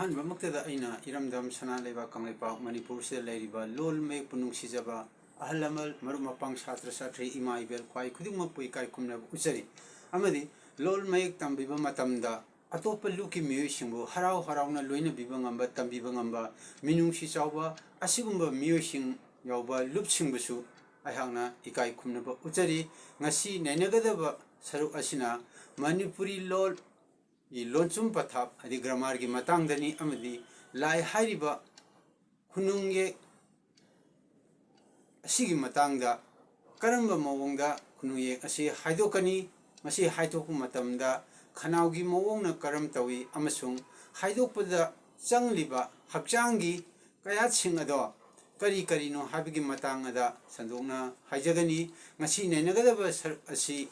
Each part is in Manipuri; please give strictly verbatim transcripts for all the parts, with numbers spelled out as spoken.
ꯑꯍꯥꯟꯕꯃꯛꯇꯗ ꯑꯩꯅ ꯏꯔꯝꯗꯝ ꯁꯅꯥ ꯂꯩꯕꯥꯛ ꯀꯪꯂꯩꯄꯥꯛ ꯃꯅꯤꯄꯨꯔꯁꯤꯗ ꯂꯩꯔꯤꯕ ꯂꯣꯜ ꯃꯌꯦꯛꯄꯨ ꯅꯨꯡꯁꯤꯖꯕ ꯑꯍꯜ ꯂꯃꯟ, ꯃꯔꯨꯞ ꯃꯄꯥꯡ, ꯁꯥꯇ꯭ꯔ ꯁꯥꯇ꯭ꯔꯤ, ꯏꯃꯥ ꯏꯕꯦꯜ ꯈ꯭ꯋꯥꯏ ꯈꯨꯗꯤꯡꯃꯛꯄꯨ ꯏꯀꯥꯏ ꯈꯨꯝꯅꯕ ꯎꯠꯆꯔꯤ꯫ ꯑꯃꯗꯤ ꯂꯣꯜ ꯃꯌꯦꯛ ꯇꯝꯕꯤꯕ ꯃꯇꯝꯗ ꯑꯇꯣꯞꯄ ꯂꯨꯞꯀꯤ ꯃꯤꯑꯣꯏꯁꯤꯡꯕꯨ ꯍꯔꯥꯎ ꯍꯔꯥꯎꯅ ꯂꯣꯏꯅꯕꯤꯕ ꯉꯝꯕ, ꯇꯝꯕꯤꯕ ꯉꯝꯕ, ꯃꯤꯅꯨꯡꯁꯤ ꯆꯥꯎꯕ ꯑꯁꯤꯒꯨꯝꯕ ꯃꯤꯑꯣꯏꯁꯤꯡ ꯌꯥꯎꯕ ꯂꯨꯞꯁꯤꯡꯕꯨꯁꯨ ꯑꯩꯍꯥꯛꯅ ꯏꯀꯥꯏ ꯈꯨꯝꯅꯕ ꯎꯠꯆꯔꯤ꯫ ꯉꯁꯤ ꯅꯩꯅꯒꯗꯕ ꯁꯔꯨꯛ ꯑꯁꯤꯅ ꯃꯅꯤꯄꯨꯔꯤ ꯂꯣꯜ ꯒꯤ ꯂꯣꯟꯆꯨꯝ ꯄꯊꯥꯞ, ꯍꯥꯏꯗꯤ ꯒ꯭ꯔꯥꯃꯥꯔꯒꯤ ꯃꯇꯥꯡꯗꯅꯤ, ꯑꯃꯗꯤ ꯂꯥꯏ ꯍꯥꯏꯔꯤꯕ ꯈꯨꯅꯨꯡ ꯌꯦꯛ ꯑꯁꯤꯒꯤ ꯃꯇꯥꯡꯗ ꯀꯔꯝꯕ ꯃꯑꯣꯡꯗ ꯈꯨꯅꯨꯡ ꯌꯦꯛ ꯑꯁꯤ ꯍꯥꯏꯗꯣꯛꯀꯅꯤ, ꯃꯁꯤ ꯍꯥꯏꯗꯣꯛꯄ ꯃꯇꯝꯗ ꯈꯅꯥꯎꯒꯤ ꯃꯑꯣꯡꯅ ꯀꯔꯝ ꯇꯧꯏ ꯑꯃꯁꯨꯡ ꯍꯥꯏꯗꯣꯛꯄꯗ ꯆꯪꯂꯤꯕ ꯍꯛꯆꯥꯡꯒꯤ ꯀꯌꯥꯠꯁꯤꯡ ꯑꯗꯣ ꯀꯔꯤ ꯀꯔꯤꯅꯣ ꯍꯥꯏꯕꯒꯤ ꯃꯇꯥꯡ ꯑꯗ ꯁꯟꯗꯣꯛꯅ ꯍꯥꯏꯖꯒꯅꯤ꯫ ꯉꯁꯤ ꯅꯩꯅꯒꯗꯕ ꯁꯔꯨꯛ ꯑꯁꯤ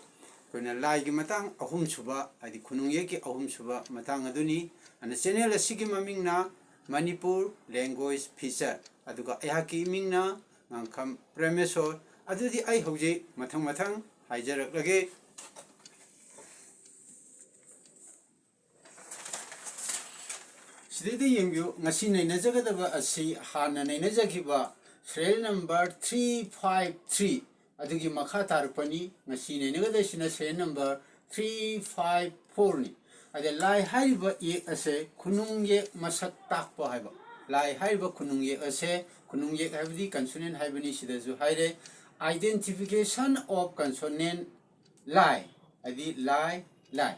ꯑꯩꯈꯣꯏꯅ ꯂꯥꯏꯒꯤ ꯃꯇꯥꯡ ꯑꯍꯨꯝꯁꯨꯕ, ꯍꯥꯏꯗꯤ ꯈꯨꯅꯨꯡ ꯌꯦꯛꯀꯤ ꯑꯍꯨꯝꯁꯨꯕ ꯃꯇꯥꯡ ꯑꯗꯨꯅꯤ꯫ ꯑꯗꯨꯅ ꯆꯦꯅꯦꯜ ꯑꯁꯤꯒꯤ ꯃꯃꯤꯡꯅ ꯃꯅꯤꯄꯨꯔ ꯂꯦꯡꯒ꯭ꯋꯦꯖ ꯐꯤꯆꯔ, ꯑꯗꯨꯒ ꯑꯩꯍꯥꯛꯀꯤ ꯏꯃꯤꯡꯅ ꯉꯥꯡꯈꯝ ꯄ꯭ꯔꯦꯃꯦꯁꯣꯔ꯫ ꯑꯗꯨꯗꯤ ꯑꯩ ꯍꯧꯖꯤꯛ ꯃꯊꯪ ꯃꯊꯪ ꯍꯥꯏꯖꯔꯛꯂꯒꯦ꯫ ꯁꯤꯗꯩꯗ ꯌꯦꯡꯕꯤꯌꯨ, ꯉꯁꯤ ꯅꯩꯅꯖꯒꯗꯕ ꯑꯁꯤ ꯍꯥꯟꯅ ꯅꯩꯅꯖꯈꯤꯕ serial number three five three ꯑꯗꯨꯒꯤ ꯃꯈꯥ ꯇꯥꯔꯛꯄꯅꯤ꯫ ꯉꯁꯤ ꯅꯩꯅꯒꯗꯕꯁꯤꯅ serial number three five four ꯅꯤ꯫ ꯑꯗ ꯂꯥꯏ ꯍꯥꯏꯔꯤꯕ ꯌꯦꯛ ꯑꯁꯦ ꯈꯨꯅꯨꯡ ꯌꯦꯛ ꯃꯁꯛ ꯇꯥꯛꯄ ꯍꯥꯏꯕ꯫ ꯂꯥꯏ ꯍꯥꯏꯔꯤꯕ ꯈꯨꯅꯨꯡ ꯌꯦꯛ ꯑꯁꯦ, ꯈꯨꯅꯨꯡ ꯌꯦꯛ ꯍꯥꯏꯕꯗꯤ consonant ꯍꯥꯏꯕꯅꯤ, ꯁꯤꯗꯁꯨ ꯍꯥꯏꯔꯦ, identification of consonant line, ꯍꯥꯏꯗꯤ ꯂꯥꯏ, ꯂꯥꯏ꯫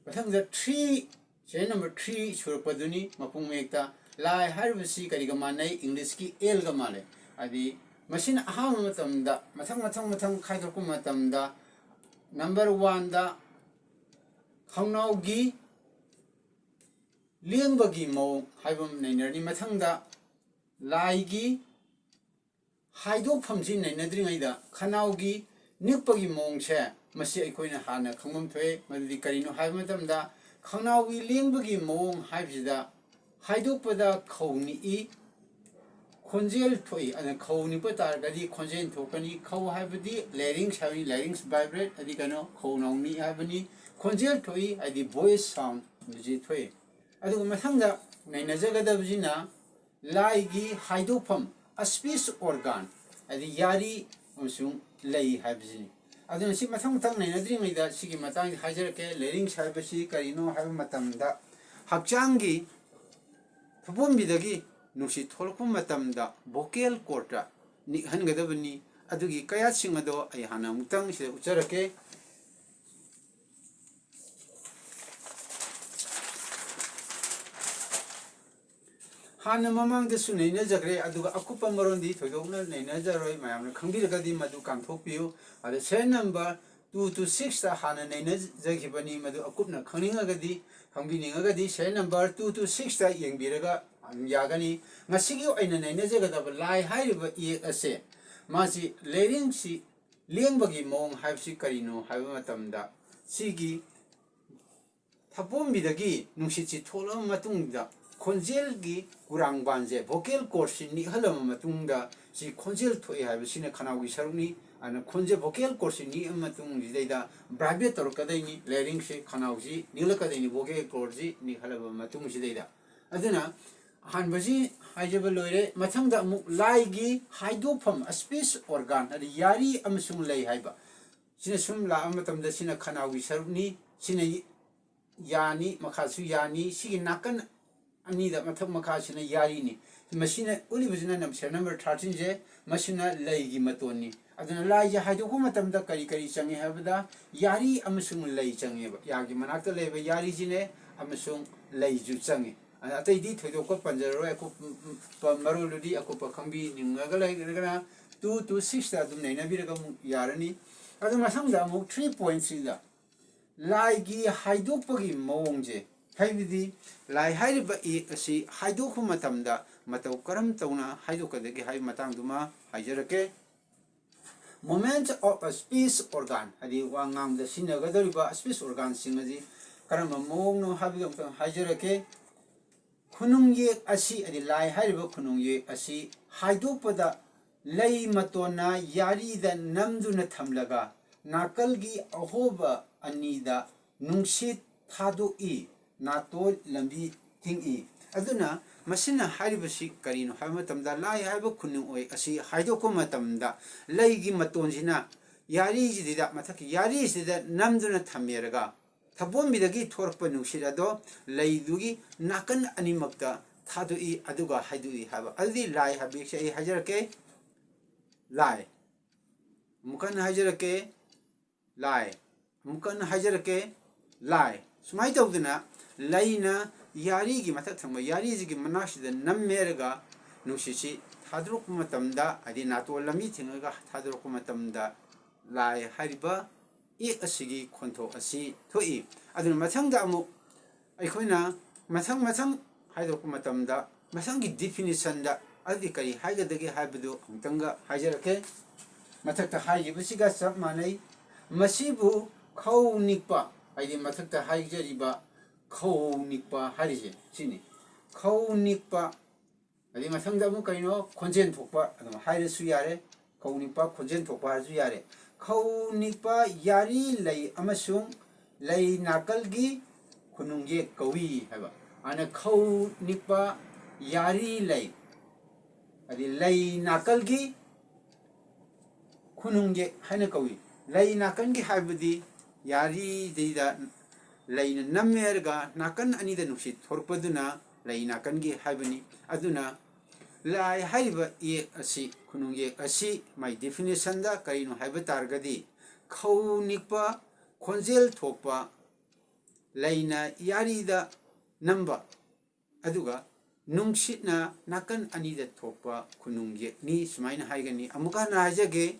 ꯃꯊꯪꯗ three, serial number three ꯁꯨꯔꯛꯄꯗꯨꯅꯤ ꯃꯄꯨꯡ ꯃꯌꯦꯛꯇ꯫ ꯂꯥꯏ ꯍꯥꯏꯔꯤꯕꯁꯤ ꯀꯔꯤꯒ ꯃꯥꯟꯅꯩ? English ꯀꯤ L ꯒ ꯃꯥꯟꯅꯩ꯫ ꯍꯥꯏꯗꯤ ꯃꯁꯤꯅ ꯑꯍꯥꯟꯕ ꯃꯇꯝꯗ ꯃꯊꯪ, ꯃꯊꯪ, ꯃꯊꯪ ꯈꯥꯏꯗꯣꯛꯄ ꯃꯇꯝꯗ number one ꯗ ꯈꯣꯡꯅꯥꯎꯒꯤ ꯂꯦꯡꯕꯒꯤ ꯃꯑꯣꯡ ꯍꯥꯏꯕ ꯑꯃ ꯅꯩꯅꯔꯅꯤ꯫ ꯃꯊꯪꯗ ꯂꯥꯏꯒꯤ ꯍꯥꯏꯗꯣꯛꯐꯝꯁꯤ ꯅꯩꯅꯗ꯭ꯔꯤꯉꯩꯗ ꯈꯅꯥꯎꯒꯤ ꯅꯤꯛꯄꯒꯤ ꯃꯑꯣꯡꯁꯦ ꯃꯁꯤ ꯑꯩꯈꯣꯏꯅ ꯍꯥꯟꯅ ꯈꯪꯐꯝ ꯊꯣꯛꯑꯦ꯫ ꯃꯗꯨꯗꯤ ꯀꯔꯤꯅꯣ ꯍꯥꯏꯕ ꯃꯇꯝꯗ ꯈꯅꯥꯎꯒꯤ ꯂꯦꯡꯕꯒꯤ ꯃꯑꯣꯡ ꯍꯥꯏꯕꯁꯤꯗ ꯍꯥꯏꯗꯣꯛꯄꯗ ꯈꯧ ꯅꯤꯛꯏ, ꯈꯣꯟꯖꯦꯜ ꯊꯣꯛꯏ꯫ ꯑꯗꯨꯅ ꯈꯧ ꯅꯤꯛꯄ ꯇꯥꯔꯒꯗꯤ ꯈꯣꯟꯖꯦꯜ ꯊꯣꯛꯀꯅꯤ꯫ ꯈꯧ ꯍꯥꯏꯕꯗꯤ larynx ꯍꯥꯏꯕꯅꯤ, larynx vibrate ꯍꯥꯏꯗꯤ ꯀꯩꯅꯣ, ꯈꯧ ꯅꯥꯎ ꯅꯤꯛꯏ ꯍꯥꯏꯕꯅꯤ꯫ ꯈꯣꯟꯖꯦꯜ ꯊꯣꯛꯏ ꯍꯥꯏꯗꯤ voice sound ꯁꯤ ꯊꯣꯛꯏ꯫ ꯑꯗꯨꯒ ꯃꯊꯪꯗ ꯅꯩꯅꯖꯒꯗꯕꯁꯤꯅ ꯂꯥꯏꯒꯤ ꯍꯥꯏꯗꯣꯛꯐꯝ, speech organ, ꯍꯥꯏꯗꯤ ꯌꯥꯔꯤ ꯑꯃꯁꯨꯡ ꯂꯩ ꯍꯥꯏꯕꯁꯤꯅꯤ꯫ ꯑꯗꯨꯅ ꯁꯤ ꯃꯊꯪ ꯃꯊꯪ ꯅꯩꯅꯗ꯭ꯔꯤꯉꯩꯗ ꯁꯤꯒꯤ ꯃꯇꯥꯡꯗ ꯍꯥꯏꯖꯔꯛꯀꯦ꯫ Larynx ꯍꯥꯏꯕꯁꯤ ꯀꯔꯤꯅꯣ ꯍꯥꯏꯕ ꯃꯇꯝꯗ, ꯍꯛꯆꯥꯡꯒꯤ ꯊꯄꯣꯝꯕꯤꯗꯒꯤ ꯅꯨꯡꯁꯤꯠ ꯊꯣꯛꯂꯛꯄ ꯃꯇꯝꯗ vocal cordꯇ ꯅꯤꯛꯍꯟꯒꯗꯕꯅꯤ꯫ ꯑꯗꯨꯒꯤ ꯀꯌꯥꯠꯁꯤꯡ ꯑꯗꯣ ꯑꯩ ꯍꯥꯟꯅ ꯑꯃꯨꯛꯇꯪ ꯁꯤꯗ ꯎꯠꯆꯔꯛꯀꯦ꯫ ꯍꯥꯟꯅ ꯃꯃꯥꯡꯗꯁꯨ ꯅꯩꯅꯖꯈ꯭ꯔꯦ, ꯑꯗꯨꯒ ꯑꯀꯨꯞꯄ ꯃꯔꯣꯟꯗꯤ ꯊꯣꯏꯗꯣꯛꯅ ꯅꯩꯅꯖꯔꯣꯏ꯫ ꯃꯌꯥꯝꯅ ꯈꯪꯕꯤꯔꯒꯗꯤ ꯃꯗꯨ ꯀꯥꯡꯊꯣꯛꯄꯤꯌꯨ꯫ ꯑꯗ serial number two to sixꯇ ꯍꯥꯟꯅ ꯅꯩꯅꯖꯈꯤꯕꯅꯤ꯫ ꯃꯗꯨ ꯑꯀꯨꯞꯅ ꯈꯪꯅꯤꯡꯉꯒꯗꯤ, ꯈꯪꯕꯤꯅꯤꯡꯉꯒꯗꯤ serial number two to sixꯇ ꯌꯦꯡꯕꯤꯔꯒ ꯑꯗꯨꯝ ꯌꯥꯒꯅꯤ꯫ ꯉꯁꯤꯒꯤ ꯑꯣꯏꯅ ꯅꯩꯅꯖꯒꯗꯕ ꯂꯥꯏ ꯍꯥꯏꯔꯤꯕ ꯏꯌꯦꯛ ꯑꯁꯦ, ꯃꯥꯁꯤ larynxꯁꯤ ꯂꯦꯡꯕꯒꯤ ꯃꯑꯣꯡ ꯍꯥꯏꯕꯁꯤ ꯀꯔꯤꯅꯣ ꯍꯥꯏꯕ ꯃꯇꯝꯗ, ꯁꯤꯒꯤ ꯊꯄꯣꯝꯕꯤꯗꯒꯤ ꯅꯨꯡꯁꯤꯠꯁꯤ ꯊꯣꯛꯂꯕ ꯃꯇꯨꯡꯗ ꯈꯣꯟꯖꯦꯜꯒꯤ ꯀꯨꯔꯥꯡꯕꯥꯟꯁꯦ, vocal cordꯁꯤ ꯅꯤꯛꯍꯜꯂꯕ ꯃꯇꯨꯡꯗ ꯁꯤ ꯈꯣꯟꯖꯦꯜ ꯊꯣꯛꯑꯦ ꯍꯥꯏꯕꯁꯤꯅ ꯈꯅꯥꯎꯒꯤ ꯁꯔꯨꯛꯅꯤ꯫ ꯑꯗꯨꯅ ꯈꯣꯟꯖꯦꯜ, vocal cordꯁꯤ ꯅꯤꯛꯑꯕ ꯃꯇꯨꯡꯁꯤꯗꯩꯗ vibrate ꯇꯧꯔꯛꯀꯗꯣꯏꯅꯤ꯫ Larynxꯁꯦ, ꯈꯅꯥꯎꯁꯤ ꯅꯤꯛꯂꯛꯀꯗꯣꯏꯅꯤ, vocal cordꯁꯤ ꯅꯤꯛꯍꯜꯂꯕ ꯃꯇꯨꯡꯁꯤꯗꯩꯗ꯫ ꯑꯗꯨꯅ ꯑꯍꯥꯟꯕꯁꯤ ꯍꯥꯏꯖꯕ ꯂꯣꯏꯔꯦ꯫ ꯃꯊꯪꯗ ꯑꯃꯨꯛ ꯂꯥꯏꯒꯤ ꯍꯥꯏꯗꯣꯛꯐꯝ, speech organ, ꯍꯥꯏꯗꯤ ꯌꯥꯔꯤ ꯑꯃꯁꯨꯡ ꯂꯩ ꯍꯥꯏꯕ, ꯁꯤꯅ ꯁꯨꯝ ꯂꯥꯛꯑ ꯃꯇꯝꯗ ꯁꯤꯅ ꯈꯅꯥꯎꯒꯤ ꯁꯔꯨꯛꯅꯤ, ꯁꯤꯅ ꯌꯥꯅꯤ, ꯃꯈꯥꯁꯨ ꯌꯥꯅꯤ꯫ ꯁꯤꯒꯤ ꯅꯥꯀꯟ ꯑꯅꯤꯗ, ꯃꯊꯛ ꯃꯈꯥꯁꯤꯅ ꯌꯥꯔꯤꯅꯤ꯫ ꯃꯁꯤꯅ ꯎꯠꯂꯤꯕꯁꯤꯅ ꯅꯝ-, serial number thirteenꯁꯦ, ꯃꯁꯤꯅ ꯂꯩꯒꯤ ꯃꯇꯣꯟꯅꯤ꯫ ꯑꯗꯨꯅ ꯂꯥꯏꯁꯦ ꯍꯥꯏꯗꯣꯛꯄ ꯃꯇꯝꯗ ꯀꯔꯤ ꯀꯔꯤ ꯆꯪꯉꯤ ꯍꯥꯏꯕꯗ, ꯌꯥꯔꯤ ꯑꯃꯁꯨꯡ ꯂꯩ ꯆꯪꯉꯦꯕ꯫ ꯌꯥꯒꯤ ꯃꯅꯥꯛꯇ ꯂꯩꯕ ꯌꯥꯔꯤꯁꯤꯅꯦ ꯑꯃꯁꯨꯡ ꯂꯩꯁꯨ ꯆꯪꯉꯤ꯫ ꯑꯗ ꯑꯇꯩꯗꯤ ꯊꯣꯏꯗꯣꯛꯄ ꯄꯟꯖꯔꯔꯣꯏ, ꯑꯀꯨꯞꯄ ꯃꯔꯣꯜꯗꯨꯗꯤ ꯑꯀꯨꯞꯄ ꯈꯪꯕꯤꯅꯤꯡꯉꯒ ꯂꯩꯔꯒꯅ two to sixꯇ ꯑꯗꯨꯝ ꯅꯩꯅꯕꯤꯔꯒ ꯑꯃꯨꯛ ꯌꯥꯔꯅꯤ꯫ ꯑꯗꯨ ꯃꯊꯪꯗ ꯑꯃꯨꯛ three pointsꯁꯤꯗ ꯂꯥꯏꯒꯤ ꯍꯥꯏꯗꯣꯛꯄꯒꯤ ꯃꯑꯣꯡꯁꯦ, ꯍꯥꯏꯕꯗꯤ ꯂꯥꯏ ꯍꯥꯏꯔꯤꯕ ꯏꯌꯦꯛ ꯑꯁꯤ ꯍꯥꯏꯗꯣꯛꯄ ꯃꯇꯝꯗ ꯃꯇꯧ ꯀꯔꯝ ꯇꯧꯅ ꯍꯥꯏꯗꯣꯛꯀꯗꯒꯦ ꯍꯥꯏꯕ ꯃꯇꯥꯡꯗꯨꯃ ꯍꯥꯏꯖꯔꯛꯀꯦ꯫ Movement of a speech organ, ꯍꯥꯏꯗꯤ ꯋꯥ ꯉꯥꯡꯕꯗ ꯁꯤꯖꯤꯟꯅꯒꯗꯧꯔꯤꯕ speech organꯁꯤꯡ ꯑꯁꯤ ꯀꯔꯝꯕ ꯃꯑꯣꯡꯅꯣ ꯍꯥꯏꯕꯗꯨ ꯑꯃꯨꯛꯇꯪ ꯍꯥꯏꯖꯔꯛꯀꯦ꯫ ꯈꯨꯅꯨꯡ ꯌꯦꯛ ꯑꯁꯤ, ꯍꯥꯏꯗꯤ ꯂꯥꯏ ꯍꯥꯏꯔꯤꯕ ꯈꯨꯅꯨꯡ ꯌꯦꯛ ꯑꯁꯤ ꯍꯥꯏꯗꯣꯛꯄꯗ ꯂꯩ ꯃꯇꯣꯟꯅ ꯌꯥꯔꯤꯗ ꯅꯝꯗꯨꯅ ꯊꯝꯂꯒ ꯅꯥꯀꯜꯒꯤ ꯑꯍꯣꯕ ꯑꯅꯤꯗ ꯅꯨꯡꯁꯤꯠ ꯊꯥꯗꯣꯛꯏ꯫ ꯅꯥꯇꯣꯟ ꯂꯝꯕꯤ ꯊꯤꯡꯏ꯫ ꯑꯗꯨꯅ ꯃꯁꯤꯅ ꯍꯥꯏꯔꯤꯕꯁꯤ ꯀꯔꯤꯅꯣ ꯍꯥꯏꯕ ꯃꯇꯝꯗ, ꯂꯥꯏ ꯍꯥꯏꯕ ꯈꯨꯅꯨꯡ ꯑꯣꯏ ꯑꯁꯤ ꯍꯥꯏꯗꯣꯛꯄ ꯃꯇꯝꯗ ꯂꯩꯒꯤ ꯃꯇꯣꯟꯁꯤꯅ ꯌꯥꯔꯤꯁꯤꯗ, ꯃꯊꯛꯀꯤ ꯌꯥꯔꯤꯁꯤꯗ ꯅꯝꯗꯨꯅ ꯊꯝꯃꯦꯔꯒ, ꯊꯕꯣꯟꯕꯤꯗꯒꯤ ꯊꯣꯔꯛꯄ ꯅꯨꯡꯁꯤꯠ ꯑꯗꯣ ꯂꯩꯗꯨꯒꯤ ꯅꯥꯀꯟ ꯑꯅꯤꯃꯛꯇ ꯊꯥꯗꯣꯛꯏ, ꯑꯗꯨꯒ ꯍꯥꯏꯗꯣꯛꯏ ꯍꯥꯏꯕ꯫ ꯑꯗꯨꯗꯤ ꯂꯥꯏ ꯍꯥꯏꯕ ꯌꯦꯛꯁꯦ ꯑꯩ ꯍꯥꯏꯖꯔꯛꯀꯦ꯫ ꯂꯥꯏ꯫ ꯑꯃꯨꯛ ꯍꯟꯅ ꯍꯥꯏꯖꯔꯛꯀꯦ꯫ ꯂꯥꯏ꯫ ꯑꯃꯨꯛ ꯍꯟꯅ ꯍꯥꯏꯖꯔꯛꯀꯦ꯫ ꯂꯥꯏ꯫ ꯁꯨꯃꯥꯏꯅ ꯇꯧꯗꯅ ꯂꯩꯅ ꯌꯥꯔꯤꯒꯤ ꯃꯊꯛ ꯊꯪꯕ ꯌꯥꯔꯤꯁꯤꯒꯤ ꯃꯅꯥꯛꯁꯤꯗ ꯅꯝꯃꯦꯔꯒ ꯅꯨꯡꯁꯤꯠꯁꯤ ꯊꯥꯗꯣꯔꯛꯄ ꯃꯇꯝꯗ, ꯍꯥꯏꯗꯤ ꯅꯥꯇꯣꯟ ꯂꯝꯕꯤ ꯊꯤꯡꯉꯒ ꯊꯥꯗꯣꯔꯛꯄ ꯃꯇꯝꯗ ꯂꯥꯏ ꯍꯥꯏꯔꯤꯕ ꯏꯌꯦꯛ ꯑꯁꯤꯒꯤ ꯈꯣꯟꯊꯣꯛ ꯑꯁꯤ ꯊꯣꯛꯏ꯫ ꯑꯗꯨꯅ ꯃꯊꯪꯗ ꯑꯃꯨꯛ ꯑꯩꯈꯣꯏꯅ ꯃꯊꯪ ꯃꯊꯪ ꯍꯥꯏꯗꯣꯔꯛꯄ ꯃꯇꯝꯗ ꯃꯊꯪꯒꯤ ꯗꯤꯐꯤꯅꯤꯁꯟꯗ ꯑꯗꯨꯗꯤ ꯀꯔꯤ ꯍꯥꯏꯒꯗꯒꯦ ꯍꯥꯏꯕꯗꯨ ꯑꯃꯨꯛꯇꯪꯒ ꯍꯥꯏꯖꯔꯛꯀꯦ꯫ ꯃꯊꯛꯇ ꯍꯥꯏꯈꯤꯕꯁꯤꯒ ꯆꯞ ꯃꯥꯟꯅꯩ꯫ ꯃꯁꯤꯕꯨ ꯈꯧ ꯅꯤꯛꯄ, ꯍꯥꯏꯗꯤ ꯃꯊꯛꯇ ꯍꯥꯏꯖꯔꯤꯕ ꯈꯧ ꯅꯤꯛꯄ ꯍꯥꯏꯔꯤꯁꯦ ꯁꯤꯅꯤ꯫ ꯈꯧ ꯅꯤꯛꯄ, ꯑꯗꯩ ꯃꯊꯪꯗ ꯑꯃꯨꯛ ꯀꯩꯅꯣ, ꯈꯣꯟꯖꯦꯜ ꯊꯣꯛꯄ ꯑꯗꯨꯝ ꯍꯥꯏꯔꯁꯨ ꯌꯥꯔꯦ꯫ ꯈꯧ ꯅꯤꯛꯄ, ꯈꯣꯟꯖꯦꯜ ꯊꯣꯛꯄ ꯍꯥꯏꯔꯁꯨ ꯌꯥꯔꯦ꯫ ꯈꯧ ꯅꯤꯛꯄ ꯌꯥꯔꯤ ꯂꯩ ꯑꯃꯁꯨꯡ ꯂꯩ ꯅꯥꯀꯜꯒꯤ ꯈꯨꯅꯨꯡ ꯌꯦꯛ ꯀꯧꯏ ꯍꯥꯏꯕ꯫ ꯑꯗꯨꯅ ꯈꯧ ꯅꯤꯛꯄ ꯌꯥꯔꯤ ꯂꯩ, ꯍꯥꯏꯗꯤ ꯂꯩ ꯅꯥꯀꯜꯒꯤ ꯈꯨꯅꯨꯡ ꯌꯦꯛ ꯍꯥꯏꯅ ꯀꯧꯏ꯫ ꯂꯩ ꯅꯥꯀꯟꯒꯤ ꯍꯥꯏꯕꯗꯤ ꯌꯥꯔꯤꯗꯩꯗ ꯂꯩꯅ ꯅꯝꯃꯦ ꯍꯥꯏꯔꯒ ꯅꯥꯀꯟ ꯑꯅꯤꯗ ꯅꯨꯡꯁꯤꯠ ꯊꯣꯔꯛꯄꯗꯨꯅ ꯂꯩ ꯅꯥꯀꯟꯒꯤ ꯍꯥꯏꯕꯅꯤ꯫ ꯑꯗꯨꯅ ꯂꯥꯏ ꯍꯥꯏꯔꯤꯕ ꯏꯌꯦꯛ ꯑꯁꯤ, ꯈꯨꯅꯨꯡ ꯌꯦꯛ ꯑꯁꯤ ꯃꯥꯏ ꯗꯤꯐꯤꯅꯤꯁꯟꯗ ꯀꯔꯤꯅꯣ ꯍꯥꯏꯕ ꯇꯥꯔꯒꯗꯤ, ꯈꯧ ꯅꯤꯛꯄ, ꯈꯣꯟꯖꯦꯜ ꯊꯣꯛꯄ, ꯂꯩꯅ ꯌꯥꯔꯤꯗ ꯅꯝꯕ, ꯑꯗꯨꯒ ꯅꯨꯡꯁꯤꯠꯅ ꯅꯥꯀꯟ ꯑꯅꯤꯗ ꯊꯣꯛꯄ ꯈꯨꯅꯨꯡ ꯌꯦꯛꯅꯤ ꯁꯨꯃꯥꯏꯅ ꯍꯥꯏꯒꯅꯤ꯫ ꯑꯃꯨꯛ ꯍꯟꯅ ꯍꯥꯏꯖꯒꯦ,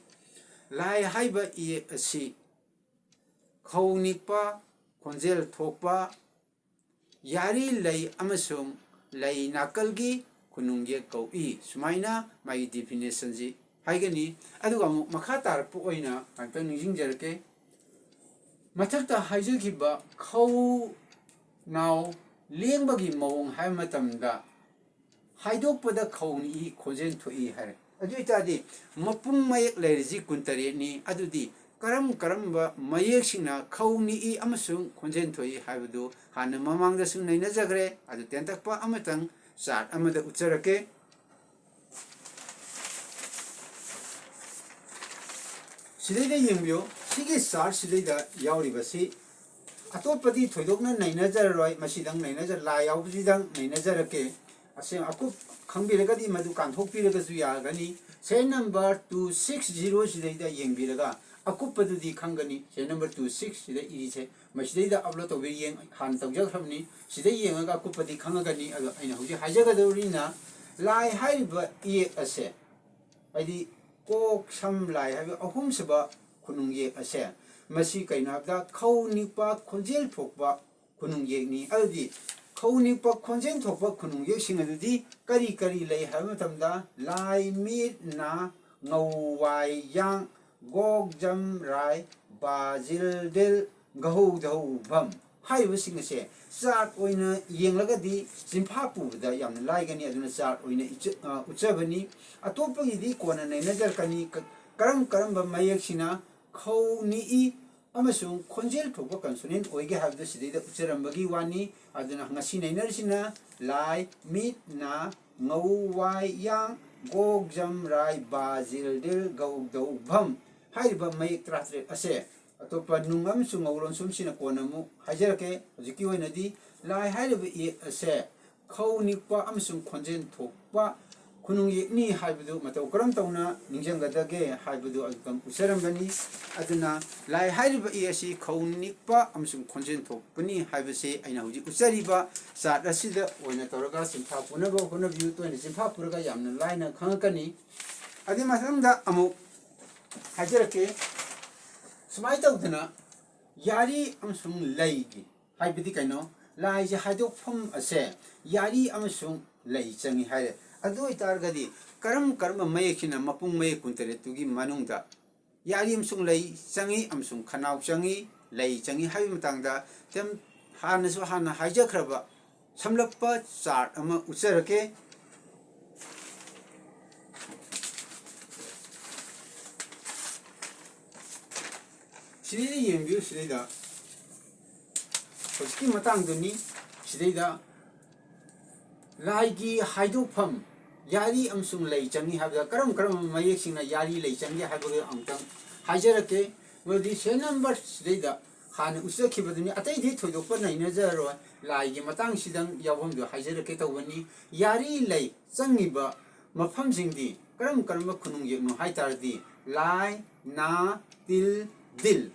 ꯂꯥꯏ ꯍꯥꯏꯕ ꯏꯌꯦꯛ ꯑꯁꯤ ꯈꯧ ꯅꯤꯛꯄ, ꯈꯣꯟꯖꯦꯜ ꯊꯣꯛꯄ, ꯌꯥꯔꯤ ꯂꯩ ꯑꯃꯁꯨꯡ ꯂꯩ ꯅꯥꯀꯜꯒꯤ ꯈꯨꯅꯨꯡ ꯌꯦꯛ ꯀꯧꯏ ꯁꯨꯃꯥꯏꯅ ꯃꯥꯒꯤ ꯗꯤꯐꯤꯅꯤꯁꯟꯁꯤ ꯍꯥꯏꯒꯅꯤ꯫ ꯑꯗꯨꯒ ꯑꯃꯨꯛ ꯃꯈꯥ ꯇꯥꯔꯛꯄ ꯑꯣꯏꯅ ꯉꯥꯛꯇꯪ ꯅꯤꯡꯁꯤꯡꯖꯔꯛꯀꯦ꯫ ꯃꯊꯛꯇ ꯍꯥꯏꯖꯈꯤꯕ ꯈꯧ ꯅꯥꯎ ꯂꯦꯡꯕꯒꯤ ꯃꯑꯣꯡ ꯍꯥꯏꯕ ꯃꯇꯝꯗ ꯍꯥꯏꯗꯣꯛꯄꯗ ꯈꯧ ꯅꯤꯛꯏ, ꯈꯣꯟꯖꯦꯜ ꯊꯣꯛꯏ ꯍꯥꯏꯔꯦ꯫ ꯑꯗꯨ ꯑꯣꯏꯇꯥꯔꯗꯤ ꯃꯄꯨꯡ ꯃꯌꯦꯛ ꯂꯩꯔꯤꯁꯤ ꯀꯨꯟꯇꯔꯦꯠꯅꯤ꯫ ꯑꯗꯨꯗꯤ ꯀꯔꯝ ꯀꯔꯝꯕ ꯃꯌꯦꯛꯁꯤꯡꯅ ꯈꯧ ꯅꯤꯛꯏ ꯑꯃꯁꯨꯡ ꯈꯣꯟꯖꯦꯜ ꯊꯣꯛꯏ ꯍꯥꯏꯕꯗꯨ ꯍꯥꯟꯅ ꯃꯃꯥꯡꯗꯁꯨ ꯅꯩꯅꯖꯈ꯭ꯔꯦ꯫ ꯑꯗꯨ ꯇꯦꯟꯇꯛꯄ ꯑꯃꯇꯪ ꯆꯥꯔꯠ ꯑꯃꯗ ꯎꯠꯆꯔꯛꯀꯦ꯫ ꯁꯤꯗꯩꯗ ꯌꯦꯡꯕꯤꯌꯨ, ꯁꯤꯒꯤ ꯆꯥꯔꯠ ꯁꯤꯗꯩꯗ ꯌꯥꯎꯔꯤꯕꯁꯤ ꯑꯇꯣꯞꯄꯗꯤ ꯊꯣꯏꯗꯣꯛꯅ ꯅꯩꯅꯖꯔꯔꯣꯏ, ꯃꯁꯤꯗꯪ ꯅꯩꯅꯖ-, ꯂꯥꯏ ꯌꯥꯎꯕꯁꯤꯗꯪ ꯅꯩꯅꯖꯔꯛꯀꯦ꯫ ꯑꯁꯦꯡ ꯑꯀꯨꯞ ꯈꯪꯕꯤꯔꯒꯗꯤ ꯃꯗꯨ ꯀꯥꯟꯊꯣꯛꯄꯤꯔꯒꯁꯨ ꯌꯥꯒꯅꯤ꯫ Serial number two six zero ꯁꯤꯗꯩꯗ ꯌꯦꯡꯕꯤꯔꯒ ꯑꯀꯨꯞꯄꯗꯨꯗꯤ ꯈꯪꯒꯅꯤ꯫ ꯁꯦꯔꯤꯌꯦꯜ ꯅꯝꯕꯔ ꯇꯨ ꯁꯤꯛꯁ ꯁꯤꯗ ꯏꯔꯤꯁꯦ ꯃꯁꯤꯗꯩꯗ ꯑꯞꯂꯣꯗ ꯇꯧꯕꯤꯔ ꯌꯦꯡ-, ꯍꯥꯟꯅ ꯇꯧꯖꯈ꯭ꯔꯕꯅꯤ꯫ ꯁꯤꯗ ꯌꯦꯡꯉꯒ ꯑꯀꯨꯞꯄꯗꯤ ꯈꯪꯉꯒꯅꯤ꯫ ꯑꯗꯣ ꯑꯩꯅ ꯍꯧꯖꯤꯛ ꯍꯥꯏꯖꯒꯗꯧꯔꯤꯅ ꯂꯥꯏ ꯍꯥꯏꯔꯤꯕ ꯏꯌꯦꯛ ꯑꯁꯦ, ꯍꯥꯏꯗꯤ ꯀꯣꯛ ꯁꯝ ꯂꯥꯏ ꯍꯥꯏꯕ ꯑꯍꯨꯝꯁꯨꯕ ꯈꯨꯅꯨꯡ ꯌꯦꯛ ꯑꯁꯦ, ꯃꯁꯤ ꯀꯩꯅꯣ ꯍꯥꯏꯕꯗ ꯈꯧ ꯅꯤꯛꯄ ꯈꯣꯟꯖꯦꯜ ꯊꯣꯛꯄ ꯈꯨꯅꯨꯡ ꯌꯦꯛꯅꯤ꯫ ꯑꯗꯨꯗꯤ ꯈꯧ ꯅꯤꯛꯄ ꯈꯣꯟꯖꯦꯜ ꯊꯣꯛꯄ ꯈꯨꯅꯨꯡ ꯌꯦꯛꯁꯤꯡ ꯑꯗꯨꯗꯤ ꯀꯔꯤ ꯀꯔꯤ ꯂꯩ ꯍꯥꯏꯕ ꯃꯇꯝꯗ ꯂꯥꯏ, ꯃꯤꯠ, ꯅꯥ, ꯉꯧ, ꯋꯥꯏ, ꯌꯥꯡ, ꯒꯣꯛ, ꯖꯝ, ꯔꯥꯏ, ꯕꯥ, ꯖꯤꯜ, ꯗꯤꯜ, ꯒꯍꯧ, ꯙꯧ, ꯚꯝ ꯍꯥꯏꯔꯤꯕꯁꯤꯡ ꯑꯁꯦ ꯆꯥꯔꯠ ꯑꯣꯏꯅ ꯌꯦꯡꯂꯒꯗꯤ ꯆꯤꯟꯐꯥ ꯄꯨꯕꯗ ꯌꯥꯝꯅ ꯂꯥꯏꯒꯅꯤ꯫ ꯑꯗꯨꯅ ꯆꯥꯔꯠ ꯑꯣꯏꯅ ꯏꯆ-, ꯑ, ꯎꯠꯆꯕꯅꯤ꯫ ꯑꯇꯣꯞꯄꯒꯤꯗꯤ ꯀꯣꯟꯅ ꯅꯩꯅꯖꯔꯛꯀꯅꯤ꯫ ꯀ-, ꯀꯔꯝ ꯀꯔꯝꯕ ꯃꯌꯦꯛꯁꯤꯅ ꯈꯧ ꯅꯤꯛꯏ ꯑꯃꯁꯨꯡ ꯈꯣꯟꯖꯦꯜ ꯊꯣꯛꯄ ꯀꯟꯁꯣꯅꯦꯟ ꯑꯣꯏꯒꯦ ꯍꯥꯏꯕꯗꯨ ꯁꯤꯗꯩꯗ ꯎꯠꯆꯔꯝꯕꯒꯤ ꯋꯥꯅꯤ꯫ ꯑꯗꯨꯅ ꯉꯁꯤ ꯅꯩꯅꯔꯤꯁꯤꯅ ꯂꯥꯏ, ꯃꯤꯠ, ꯅꯥ, ꯉꯧ, ꯋꯥꯏ, ꯌꯥꯡ, ꯒꯣꯛ, ꯖꯝ, ꯔꯥꯏ, ꯕꯥ, ꯖꯤꯜ, ꯗꯤꯜ, ꯒꯧ, ꯙꯧ, ꯚꯝ ꯍꯥꯏꯔꯤꯕ ꯃꯌꯦꯛ ꯇꯔꯥꯇꯔꯦꯠ ꯑꯁꯦ꯫ ꯑꯇꯣꯞꯄ ꯅꯨꯡ ꯑꯃꯁꯨꯡ ꯉꯧ ꯂꯣꯟꯁꯨꯝꯁꯤꯅ ꯀꯣꯟꯅ ꯑꯃꯨꯛ ꯍꯥꯏꯖꯔꯛꯀꯦ꯫ ꯍꯧꯖꯤꯛꯀꯤ ꯑꯣꯏꯅꯗꯤ ꯂꯥꯏ ꯍꯥꯏꯔꯤꯕ ꯏꯌꯦꯛ ꯑꯁꯦ ꯈꯧ ꯅꯤꯛꯄ ꯑꯃꯁꯨꯡ ꯈꯣꯟꯖꯦꯜ ꯊꯣꯛꯄ ꯈꯨꯅꯨꯡ ꯌꯦꯛꯅꯤ ꯍꯥꯏꯕꯗꯨ ꯃꯇꯧ ꯀꯔꯝ ꯇꯧꯅ ꯅꯤꯡꯁꯤꯟꯒꯗꯒꯦ ꯍꯥꯏꯕꯗꯨ ꯑꯗꯨꯇꯪ ꯎꯠꯆꯔꯝꯕꯅꯤ꯫ ꯑꯗꯨꯅ ꯂꯥꯏ ꯍꯥꯏꯔꯤꯕ ꯏ ꯑꯁꯤ ꯈꯧ ꯅꯤꯛꯄ ꯑꯃꯁꯨꯡ ꯈꯣꯟꯖꯦꯜ ꯊꯣꯛꯄꯅꯤ ꯍꯥꯏꯕꯁꯤ ꯑꯩꯅ ꯍꯧꯖꯤꯛ ꯎꯠꯆꯔꯤꯕ ꯆꯥꯔꯠ ꯑꯁꯤꯗ ꯑꯣꯏꯅ ꯇꯧꯔꯒ ꯆꯤꯟꯐꯥ ꯄꯨꯅꯕ ꯍꯣꯠꯅꯕꯤꯌꯨ꯫ ꯇꯣꯏꯅ ꯆꯤꯟꯐꯥ ꯄꯨꯔꯒ ꯌꯥꯝꯅ ꯂꯥꯏꯅ ꯈꯪꯉꯛꯀꯅꯤ꯫ ꯑꯗꯨꯒꯤ ꯃꯊꯪꯗ ꯑꯃꯨꯛ ꯍꯥꯏꯖꯔꯛꯀꯦ꯫ ꯁꯨꯃꯥꯏꯅ ꯇꯧꯗꯅ ꯌꯥꯔꯤ ꯑꯃꯁꯨꯡ ꯂꯩꯒꯤ ꯍꯥꯏꯕꯗꯤ ꯀꯩꯅꯣ? ꯂꯥꯏꯁꯦ ꯍꯥꯏꯗꯣꯛꯐꯝ ꯑꯁꯦ ꯌꯥꯔꯤ ꯑꯃꯁꯨꯡ ꯂꯩ ꯆꯪꯉꯤ ꯍꯥꯏꯔꯦ꯫ ꯑꯗꯨ ꯑꯣꯏꯇꯥꯔꯒꯗꯤ ꯀꯔꯝ ꯀꯔꯝꯕ ꯃꯌꯦꯛꯁꯤꯅ ꯃꯄꯨꯡ ꯃꯌꯦꯛ ꯀꯨꯟꯇꯔꯦꯠꯇꯨꯒꯤ ꯃꯅꯨꯡꯗ ꯌꯥꯔꯤ ꯑꯃꯁꯨꯡ ꯂꯩ ꯆꯪꯉꯤ ꯑꯃꯁꯨꯡ ꯈꯅꯥꯎ ꯆꯪꯉꯤ, ꯂꯩ ꯆꯪꯉꯤ ꯍꯥꯏꯕꯒꯤ ꯃꯇꯥꯡꯗ ꯇꯦꯝ-, ꯍꯥꯟꯅꯁꯨ ꯍꯥꯟꯅ ꯍꯥꯏꯖꯈ꯭ꯔꯕ ꯁꯝꯂꯞꯄ ꯆꯥꯔꯠ ꯑꯃ ꯎꯠꯆꯔꯛꯀꯦ꯫ ꯁꯤꯗꯩꯗ ꯌꯦꯡꯕꯤꯌꯨ, ꯁꯤꯗꯩꯗ ꯍꯧꯖꯤꯛꯀꯤ ꯃꯇꯥꯡꯗꯨꯅꯤ꯫ ꯁꯤꯗꯩꯗ ꯂꯥꯏꯒꯤ ꯍꯥꯏꯗꯣꯛꯐꯝ, ꯌꯥꯔꯤ ꯑꯃꯁꯨꯡ ꯂꯩ ꯆꯪꯉꯤ ꯍꯥꯏꯕꯗ ꯀꯔꯝ ꯀꯔꯝꯕ ꯃꯌꯦꯛꯁꯤꯡꯅ ꯌꯥꯔꯤ ꯂꯩ ꯆꯪꯒꯦ ꯍꯥꯏꯕꯗꯨ ꯑꯃꯨꯛꯇꯪ ꯍꯥꯏꯖꯔꯛꯀꯦ꯫ ꯃꯗꯨꯗꯤ ꯁꯦꯔꯤꯌꯦꯜ ꯅꯝꯕꯔ ꯁꯤꯗꯩꯗ ꯍꯥꯟꯅ ꯎꯠꯆꯈꯤꯕꯗꯨꯅꯤ, ꯑꯇꯩꯗꯤ ꯊꯣꯏꯗꯣꯛꯄ ꯅꯩꯅꯖꯔꯔꯣꯏ꯫ ꯂꯥꯏꯒꯤ ꯃꯇꯥꯡꯁꯤꯗꯪ ꯌꯥꯎꯐꯝꯗꯨ ꯍꯥꯏꯖꯔꯛꯀꯦ ꯇꯧꯕꯅꯤ꯫ ꯌꯥꯔꯤ ꯂꯩ ꯆꯪꯉꯤꯕ ꯃꯐꯝꯁꯤꯡꯗꯤ ꯀꯔꯝ ꯀꯔꯝꯕ ꯈꯨꯅꯨꯡ ꯌꯦꯛꯅꯣ ꯍꯥꯏ ꯇꯥꯔꯗꯤ, ꯂꯥꯏ, ꯅꯥ, ꯇꯤꯜ, ꯗꯤꯜ꯫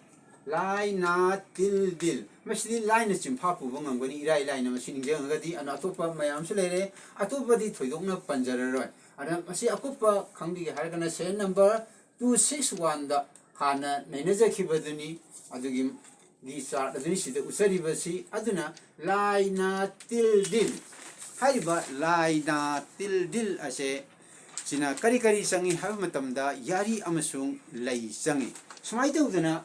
ꯂꯥꯏ, ꯅꯥ, ꯇꯤꯜ, ꯗꯤꯜ꯫ ꯃꯁꯤꯗꯤ ꯂꯥꯏꯅ ꯆꯤꯟꯐꯥ ꯄꯨꯕ ꯉꯝꯒꯅꯤ, ꯏꯔꯥꯏ ꯂꯥꯏꯅ ꯃꯁꯤ ꯅꯤꯡꯁꯤꯡꯉꯒꯗꯤ꯫ ꯑꯗꯨꯅ ꯑꯇꯣꯞꯄ ꯃꯌꯥꯝꯁꯨ ꯂꯩꯔꯦ, ꯑꯇꯣꯞꯄꯗꯤ ꯊꯣꯏꯗꯣꯛꯅ ꯄꯟꯖꯔꯔꯣꯏ꯫ ꯑꯗꯨꯅ ꯃꯁꯤ ꯑꯀꯨꯞꯄ ꯈꯪꯕꯤꯒꯦ ꯍꯥꯏꯔꯒꯅ ꯁꯦꯔꯤꯌꯦꯜ ꯅꯝꯕꯔ ꯇꯨ ꯁꯤꯛꯁ ꯋꯥꯟꯗ ꯍꯥꯟꯅ ꯅꯩꯅꯖꯈꯤꯕꯗꯨꯅꯤ꯫ ꯑꯗꯨꯒꯤ ꯒꯤ ꯆꯥꯔꯠ ꯑꯗꯨꯅꯤ ꯁꯤꯗ ꯎꯠꯆꯔꯤꯕꯁꯤ꯫ ꯑꯗꯨꯅ ꯂꯥꯏ, ꯅꯥ, ꯇꯤꯜ, ꯗꯤꯜ ꯍꯥꯏꯔꯤꯕ ꯂꯥꯏ, ꯅꯥ, ꯇꯤꯜ, ꯗꯤꯜ ꯑꯁꯦ ꯁꯤꯅ ꯀꯔꯤ ꯀꯔꯤ ꯆꯪꯏ ꯍꯥꯏꯕ ꯃꯇꯝꯗ ꯌꯥꯔꯤ ꯑꯃꯁꯨꯡ ꯂꯩ ꯆꯪꯏ꯫ ꯁꯨꯃꯥꯏꯅ ꯇꯧꯗꯅ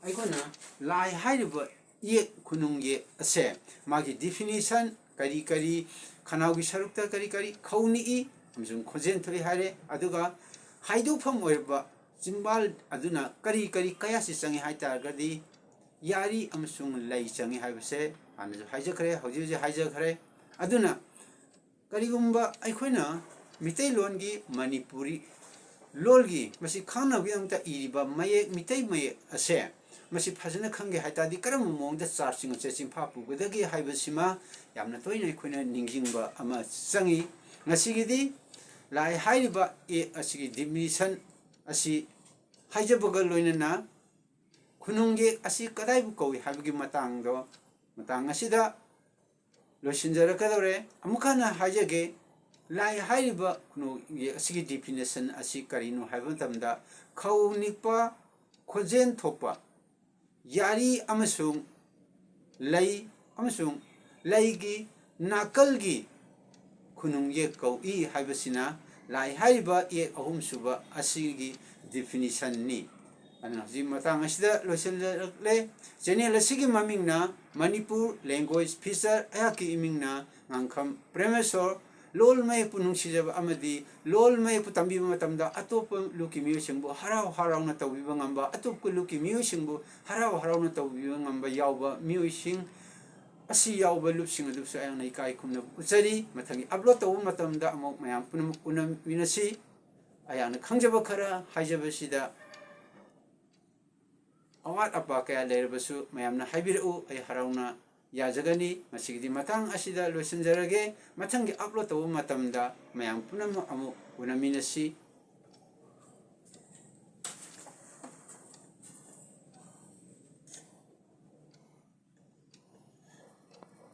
ꯑꯩꯈꯣꯏꯅ ꯂꯥꯏ ꯍꯥꯏꯔꯤꯕ ꯌꯦꯛ, ꯈꯨꯅꯨꯡ ꯌꯦꯛ ꯑꯁꯦ ꯃꯥꯒꯤ ꯗꯤꯐꯤꯅꯤꯁꯟ ꯀꯔꯤ ꯀꯔꯤ, ꯈꯅꯥꯎꯒꯤ ꯁꯔꯨꯛꯇ ꯀꯔꯤ ꯀꯔꯤ ꯈꯧ ꯅꯤꯛꯏ ꯑꯃꯁꯨꯡ ꯈꯣꯟꯖꯦꯜ ꯊꯣꯛꯏ ꯍꯥꯏꯔꯦ, ꯑꯗꯨꯒ ꯍꯥꯏꯗꯣꯛꯐꯝ ꯑꯣꯏꯔꯕ ꯆꯤꯝꯕꯥꯜ ꯑꯗꯨꯅ ꯀꯔꯤ ꯀꯔꯤ ꯀꯌꯥꯁꯤ ꯆꯪꯏ ꯍꯥꯏ ꯇꯥꯔꯒꯗꯤ, ꯌꯥꯔꯤ ꯑꯃꯁꯨꯡ ꯂꯩ ꯆꯪꯏ ꯍꯥꯏꯕꯁꯦ ꯍꯥꯟꯅꯁꯨ ꯍꯥꯏꯖꯈ꯭ꯔꯦ, ꯍꯧꯖꯤꯛ ꯍꯧꯖꯤꯛ ꯍꯥꯏꯖꯈ꯭ꯔꯦ꯫ ꯑꯗꯨꯅ ꯀꯔꯤꯒꯨꯝꯕ ꯑꯩꯈꯣꯏꯅ ꯃꯤꯇꯩꯂꯣꯟꯒꯤ, ꯃꯅꯤꯄꯨꯔꯤ ꯂꯣꯜꯒꯤ ꯃꯁꯤ ꯈꯪꯅꯕꯒꯤꯗꯃꯛꯇ ꯏꯔꯤꯕ ꯃꯌꯦꯛ, ꯃꯤꯇꯩ ꯃꯌꯦꯛ ꯑꯁꯦ ꯃꯁꯤ ꯐꯖꯅ ꯈꯪꯒꯦ ꯍꯥꯏ ꯇꯥꯔꯗꯤ ꯀꯔꯝꯕ ꯃꯑꯣꯡꯗ ꯆꯥꯔꯠꯁꯤꯡ ꯑꯁꯦ ꯆꯤꯟꯐꯥ ꯄꯨꯒꯗꯒꯦ ꯍꯥꯏꯕꯁꯤꯃ ꯌꯥꯝꯅ ꯇꯣꯏꯅ ꯑꯩꯈꯣꯏꯅ ꯅꯤꯡꯁꯤꯡꯕ ꯑꯃ ꯆꯪꯏ꯫ ꯉꯁꯤꯒꯤꯗꯤ ꯂꯥꯏ ꯍꯥꯏꯔꯤꯕ ꯌꯦꯛ ꯑꯁꯤꯒꯤ ꯗꯤꯐꯤꯅꯤꯁꯟ ꯑꯁꯤ ꯍꯥꯏꯖꯕꯒ ꯂꯣꯏꯅꯅ ꯈꯨꯅꯨꯡ ꯌꯦꯛ ꯑꯁꯤ ꯀꯗꯥꯏꯕꯨ ꯀꯧꯏ ꯍꯥꯏꯕꯒꯤ ꯃꯇꯥꯡꯗꯣ, ꯃꯇꯥꯡ ꯑꯁꯤꯗ ꯂꯣꯏꯁꯤꯟꯖꯔꯛꯀꯗꯧꯔꯦ꯫ ꯑꯃꯨꯛ ꯍꯟꯅ ꯍꯥꯏꯖꯒꯦ, ꯂꯥꯏ ꯍꯥꯏꯔꯤꯕ ꯈꯨꯅꯨꯡ ꯌꯦꯛ ꯑꯁꯤꯒꯤ ꯗꯤꯐꯤꯅꯤꯁꯟ ꯑꯁꯤ ꯀꯔꯤꯅꯣ ꯍꯥꯏꯕ ꯃꯇꯝꯗ, ꯈꯧ ꯅꯤꯛꯄ, ꯈꯣꯟꯖꯦꯜ ꯊꯣꯛꯄ, ꯌꯥꯔꯤ ꯑꯃꯁꯨꯡ ꯂꯩ ꯑꯃꯁꯨꯡ ꯂꯩꯒꯤ ꯅꯥꯀꯜꯒꯤ ꯈꯨꯅꯨꯡ ꯌꯦꯛ ꯀꯧꯏ ꯍꯥꯏꯕꯁꯤꯅ ꯂꯥꯏ ꯍꯥꯏꯔꯤꯕ ꯌꯦꯛ ꯑꯍꯨꯝꯁꯨꯕ ꯑꯁꯤꯒꯤ ꯗꯤꯐꯤꯅꯤꯁꯟꯅꯤ꯫ ꯑꯗꯨꯅ ꯍꯧꯖꯤꯛ ꯃꯇꯥꯡ ꯑꯁꯤꯗ ꯂꯣꯏꯁꯤꯟꯖꯔꯛꯂꯦ꯫ ꯆꯦꯅꯦꯜ ꯑꯁꯤꯒꯤ ꯃꯃꯤꯡꯅ ꯃꯅꯤꯄꯨꯔ ꯂꯦꯡꯒ꯭ꯋꯦꯖ ꯐꯤꯆꯔ, ꯑꯩꯍꯥꯛꯀꯤ ꯏꯃꯤꯡꯅ ꯉꯥꯡꯈꯝ ꯄ꯭ꯔꯦꯃꯦꯁꯣꯔ꯫ ꯂꯣꯜ ꯃꯌꯦꯛꯄꯨ ꯅꯨꯡꯁꯤꯖꯕ ꯑꯃꯗꯤ ꯂꯣꯜ ꯃꯌꯦꯛꯄꯨ ꯇꯝꯕꯤꯕ ꯃꯇꯝꯗ ꯑꯇꯣꯞꯄ ꯂꯨꯞꯀꯤ ꯃꯤꯑꯣꯏꯁꯤꯡꯕꯨ ꯍꯔꯥꯎ ꯍꯔꯥꯎꯅ ꯇꯧꯕꯤꯕ ꯉꯝꯕ, ꯑꯇꯣꯞꯄ ꯂꯨꯞꯀꯤ ꯃꯤꯑꯣꯏꯁꯤꯡꯕꯨ ꯍꯔꯥꯎ ꯍꯔꯥꯎꯅ ꯇꯧꯕꯤꯕ ꯉꯝꯕ ꯌꯥꯎꯕ ꯃꯤꯑꯣꯏꯁꯤꯡ ꯑꯁꯤ ꯌꯥꯎꯕ ꯂꯨꯞꯁꯤꯡ ꯑꯗꯨꯁꯨ ꯑꯩꯍꯥꯛꯅ ꯏꯀꯥꯏ ꯈꯨꯝꯅꯕ ꯎꯠꯆꯔꯤ꯫ ꯃꯊꯪꯒꯤ upload ꯇꯧꯕ ꯃꯇꯝꯗ ꯑꯃꯨꯛ ꯃꯌꯥꯝ ꯄꯨꯝꯅꯃꯛ ꯎꯅꯃꯤꯟꯅꯁꯤ꯫ ꯑꯩꯍꯥꯛꯅ ꯈꯪꯖꯕ ꯈꯔ ꯍꯥꯏꯖꯕꯁꯤꯗ ꯑꯋꯥꯠ ꯑꯄꯥ ꯀꯌꯥ ꯂꯩꯔꯕꯁꯨ ꯃꯌꯥꯝꯅ ꯍꯥꯏꯕꯤꯔꯛꯎ, ꯑꯩ ꯍꯔꯥꯎꯅ ꯌꯥꯖꯒꯅꯤ꯫ ꯉꯁꯤꯒꯤꯗꯤ ꯃꯇꯥꯡ ꯑꯁꯤꯗ ꯂꯣꯏꯁꯤꯟꯖꯔꯒꯦ꯫ ꯃꯊꯪꯒꯤ upload ꯇꯧꯕ ꯃꯇꯝꯗ ꯃꯌꯥꯝ ꯄꯨꯝꯅꯃꯛ ꯑꯃꯨꯛ ꯎꯅꯃꯤꯟꯅꯁꯤ꯫